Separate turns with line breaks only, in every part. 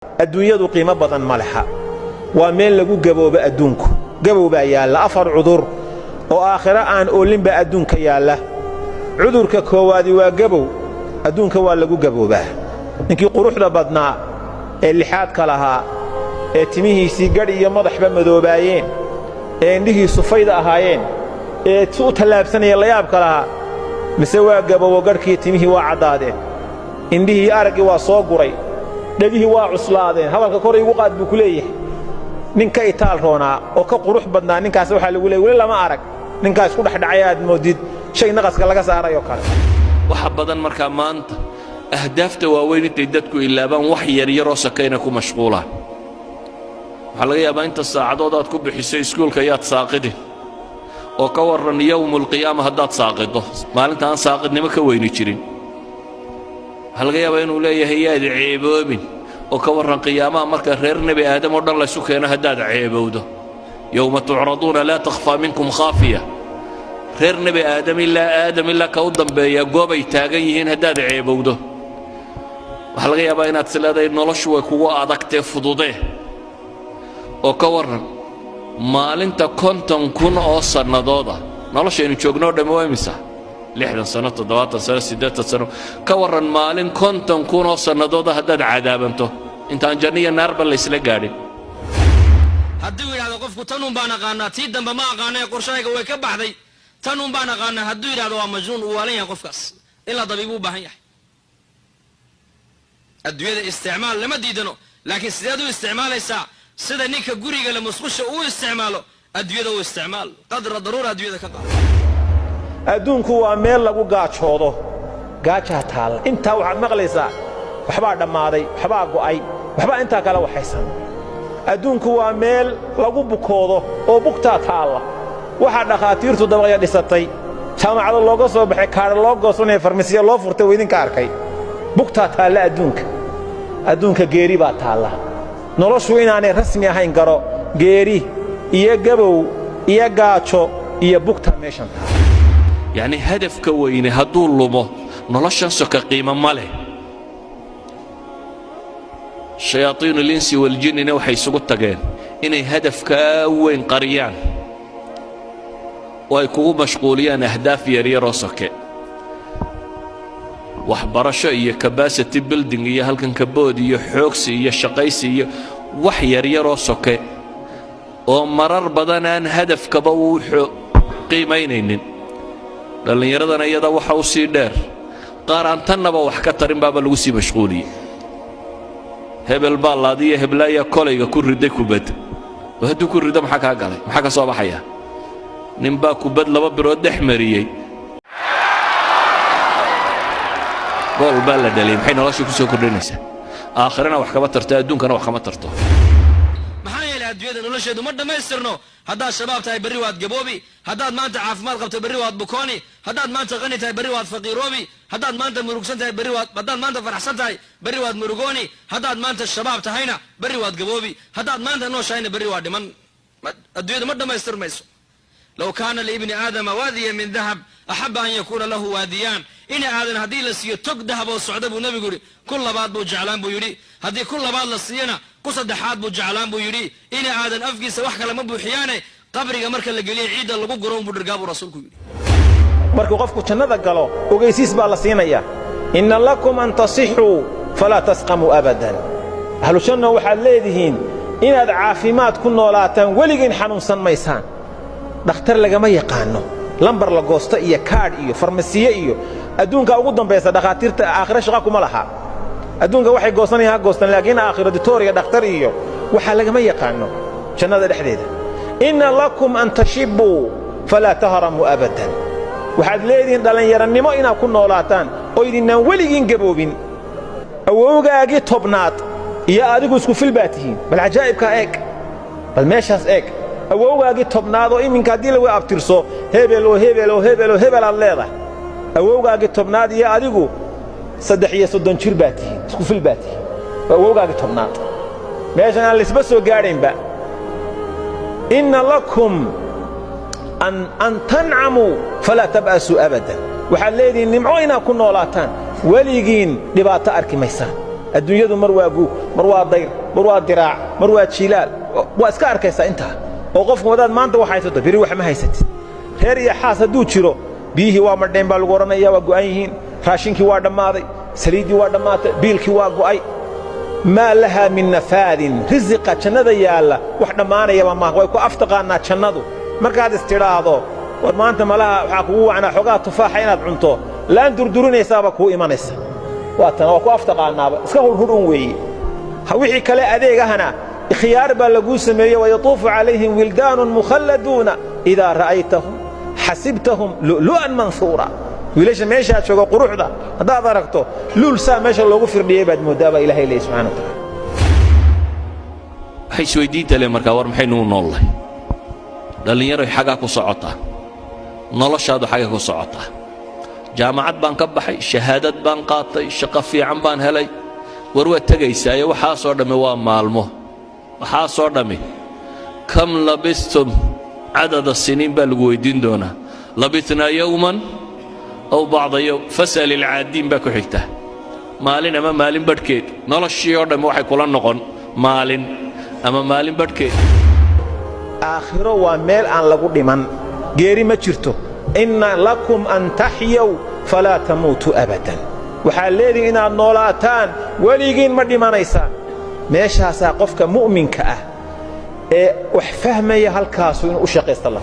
Adduunyadu qiimo badan ma leha, waa meel lagu gaboobo. Adduunku gabow baa yaalla. Afar cudur oo aakhiro aan oolinba adduunka yaalla. Cudurka koowaadi waa gabow. Adduunka waa lagu gaboobaa. Ninkii quruxda badnaa ee lixaadka lahaa, ee timihiisii gadh iyo madaxba madoobaayeen, ee indhihiisu fayda ahaayeen, ee si u tallaabsanaya layaabka lahaa, mise waa gaboobo. Gadhkii timihii waa caddaadeen, indhihii araggii waa soo guray, dhegihii waa cuslaadeen, hadalka kor igu qaad buu ku leeyahay. Nin ka itaal roonaa oo ka qurux badnaa ninkaas waxaa lagu leeyay weli lama arag. Ninkaas ku dhexdhacay aad moodid shay naqaska laga saarayoo kale.
Waxa badan markaa maanta ahdaafta waaweyn intay dadku ilaabaan, wax yaryaroo sakayna ku mashquulaan. Waxaa laga yaabaa inta saacadood aad ku bixiso iskuulka yaad saaqidin, oo ka warran yowmulqiyaama haddaad saaqido, maalinta aan saaqidnimo ka weyni jirin. Waxaa laga yaabaa inuu leeyahay yaad ceeboobin, oo ka warran qiyaamaha marka reer Nebi Aadam oo dhan laysu keeno haddaad ceebowdo, yowma tucraduuna laa takhfaa minkum khaafiya. Reer Nebi Aadam ilaa Aadam ilaa ka u dambeeya goobay taagan yihiin haddaad ceebowdo. Waxaa laga yaabaa inaad is leedahay noloshu way kugu adagtee fududee, oo ka warran maalinta 50,000 oo sannadooda. Noloshaynu joognoo dhammi waa imisa? 60 sano, 70 sano, 80 sano. Ka warran maalin 50,000 oo sannadooda haddaad cadaabanto, intaan janno iyo naarba laysla gaadhin?
Hadduu yidhahdo qofku tan un baan aqaanaa, tii dambe ma aqaana ee qorshahayga way ka baxday, tan un baan aqaanaa hadduu yidhahdo, waa majnuun, uu waalan yahay qofkaas, in la dabiibu u baahan yahay. Adduunyada isticmaal lama diidano, laakiin sideed u isticmaalaysaa? Sida ninka guriga le musqusha uu isticmaalo adduunyada u isticmaal, qadra daruura adduunyada ka qaado.
Adduunku waa meel lagu gaajoodo. Gaajaa taalla. Intaa waxaad maqlaysaa waxbaa dhammaaday, waxbaa go'ay, waxbaa intaa kala waxaysan. Adduunku waa meel lagu bukoodo oo bugtaa taalla. Waxaa dhakhaatiirtu dabaqya dhisatay, jaamacado looga soo baxay, kaadha loo goosanaya, farmasiya loo furtay, waa idinka arkay. Bugtaa taalla adduunka. Adduunka geeri baa taalla. Noloshu inaanay rasmi ahayn garo. Geeri iyo gabow iyo gaajo iyo bugtaa meeshan taalla.
Yacni hadafka weyne hadduu lumo, noloshan soka qiimo ma leh. Shayaaiinu linsi waljinnina waxay isugu tageen inay hadafkaa weyn qariyaan oo ay kugu mashquuliyaan ahdaaf yaryaroo soke, waxbarasho iyo capacity building iyo halkan kabood iyo xoogsi iyo shaqaysi iyo wax yaryaroo soke oo marar badan aan hadafkaba uu qiimaynaynin. Dhallinyaradana iyada waxa u sii dheer qaar aan tannaba wax ka tarin baaba lagu sii mashquuliyey. Hebel baa laadiyo heblaayaa kolayga ku riday kubad, oo hadduu ku rido maxaa kaa galay? Maxaa ka soo baxaya? Ninbaa kubad laba birood dhex mariyey, gool baa la dhaliyay. Maxay nolosha ku soo kordhinaysaa? Aakhirana wax kama tarto, adduunkana wax kama tarto.
Maxaa yeelay adduunyada nolosheedu ma dhammaystirno. Haddaad shabaab tahay, berri waad gaboobi. Haddaad maanta caafimaad qabto, berri waad bukooni. Haddaad maanta qani tahay, berri waad faqiiroobi. Haddaad maanta murugsan tahay, berri waad, haddaad maanta faraxsan tahay, berri waad murugooni. Haddaad maanta shabaab tahayna, berri waad gaboobi. Haddaad maanta nooshahayna, berri waa dhiman. Adduunyadu ma dhammaystirmayso. Low kaana liibni aadama waadiya min dahab axaba an yakuuna lahu waadiyaan. Ina aadan haddii la siiyo tog dahab oo socda, buu Nebigu yidhi, ku labaad buu jeclaan buu yidhi. Haddii ku labaad la siiyana, ku saddexaad buu jeclaan buu yidhi. Ina aadan afkiisa wax kale ma buuxiyaane, qabriga marka la geliya ciidda lagu guro unbuu dhirgaa, buu Rasuulku yidhi.
Markuu qofku jannada galo, ogaysiis baa la siinayaa: inna lakum an tasixuu falaa tasqamuu abadan. Ahlu janna, waxaad leedihiin inaad caafimaad ku noolaataan, weligiin xanuunsan maysaan. Dhakhtar lagama yaqaanno, lambar la goosto iyo kaadh iyo farmasiye iyo adduunka ugu dambaysa. Dhakhaatiirta aakhiro shaqa kuma laha. Adduunka waxay goosanayaan ha goostaan, laakiin aakhiro ditooriga dhakhtar iyo waxaa lagama yaqaanno jannada dhexdeeda. Inna lakum an tashibbuu falaa tahramuu abadan. Waxaad leedihiin dhallinyarannimo inaad ku noolaataan oo idinnaan weligiin gaboobin. Awowgaagii 10aad iyo adigu isku fil baa tihiin. Bal cajaa'ibkaa eeg, bal meeshaas eeg. Awowgaagii 10aad oo iminka haddii lagu abtirso hebel oo hebel oo hebel oo hebel aad leedahay, awowgaagii 10aad iyo adigu 33 jir baa tihiin, isku fil baa tihiin. Waa awowgaagii 10aad, meeshan aan laysba soo gaadhaynba. Inna lakum an tancamuu falaa tab'asuu abadan. Waxaad leedihiin nimco inaad ku noolaataan, weligiin dhibaato arki maysaan. Adduunyadu mar waa guug, mar waa dayr, mar waa diraac, mar waa jiilaal. Waa iska arkaysaa intaa oo qofku wadaad maanta wax haysato, beri wax ma haysatid. Reer iyo xaas hadduu jiro, biyihii waa madheen baa lagu odhanaya, waa go'an yihiin, raashinkii waa dhammaaday, saliiddii waa dhammaatay, biilkii waa go'ay. Maa lahaa min nafaadin. Risiqa jannada yaalla wax dhammaanayaba maaha. Way ku aftaqaannaa jannadu. Markaad istidhaahdo war maanta malaha waxaa kugu wacnaa xoogaa tufaaxa inaad cunto, laan durdurinaysaaba kuu imanaysa. Waa tan waa ku aftaqaannaaba, iska hurhur un weeye. Wixii kale adeegahana khiyaar baa laguu sameeyey. Wayatuufu calayhim wildaanun mukhalladuuna idaa ra'aytahum xasibtahum lu'lu'an manhuura. Wiilasha meeshaa jooga quruxda haddaad aragto, luul saa meesha loogu firdhiyey baad mooddaa, baa Ilahay leeyay subxana wa tacaala.
Waxay isweydiinta le markaa, war maxaynu u noollahay? Dhallinyaroy, xaggaa ku socotaa noloshaadu? Xagga ku socotaa? Jaamacad baan ka baxay, shahaadad baan qaatay, shaqo fiican baan helay. War waad tegaysaaye, waxaasoo dhammi waa maalmo, waxaasoo dhammi. كم لبثتم عدد سنين baa lagu weyddiin doonaa. لبثنا يوما أو بعض يوم فاسأل العادين baa ku xigta. Maalin ama maalin badhkeed. Noloshii oo dhammi waxay kula noqon maalin ama maalin badhkeed.
Aakhiro waa meel aan lagu dhiman, geeri ma jirto. إن لكم أن تحيوا فلا تموتوا أبدا. Waxaad leedihin inaad noolaataan, weligiin ma dhimanaysaan. Meeshaasaa qofka mu'minka ah ee wax fahmaya halkaasu inuu u shaqaysta la.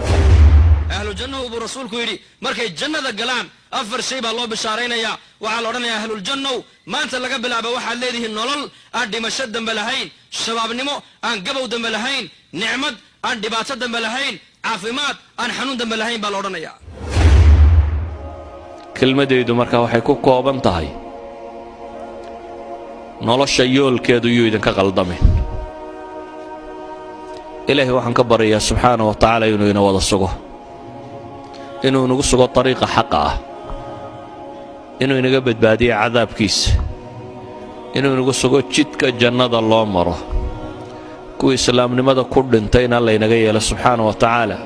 Ahlu jannahu buu Rasuulku yidhi, markay jannada galaan afar shay baa loo bishaaraynayaa. Waxaa la odhanayaa: ahluljannow, maanta laga bilaaba waxaad leedihiin nolol aan dhimasho dambe lahayn, shabaabnimo aan gabow dambe lahayn, nicmad aan dhibaato dambe lahayn, caafimaad aan xanuun dambe lahayn, baa la odhanayaa.
Kelmadaydu markaa waxay ku kooban tahay: nolosha yoolkeedu yuu idinka qaldamin. Ilaahay waxaan ka baryayaa subxaana wa tacaala inuu ina wada sugo, inuu inagu sugo dariiqa xaqa ah, inuu inaga badbaadiyo cadaabkiisa, inuu inagu sugo jidka jannada loo maro, kuwa islaamnimada ku dhintayna laynaga yeelo subxaana wa tacaala.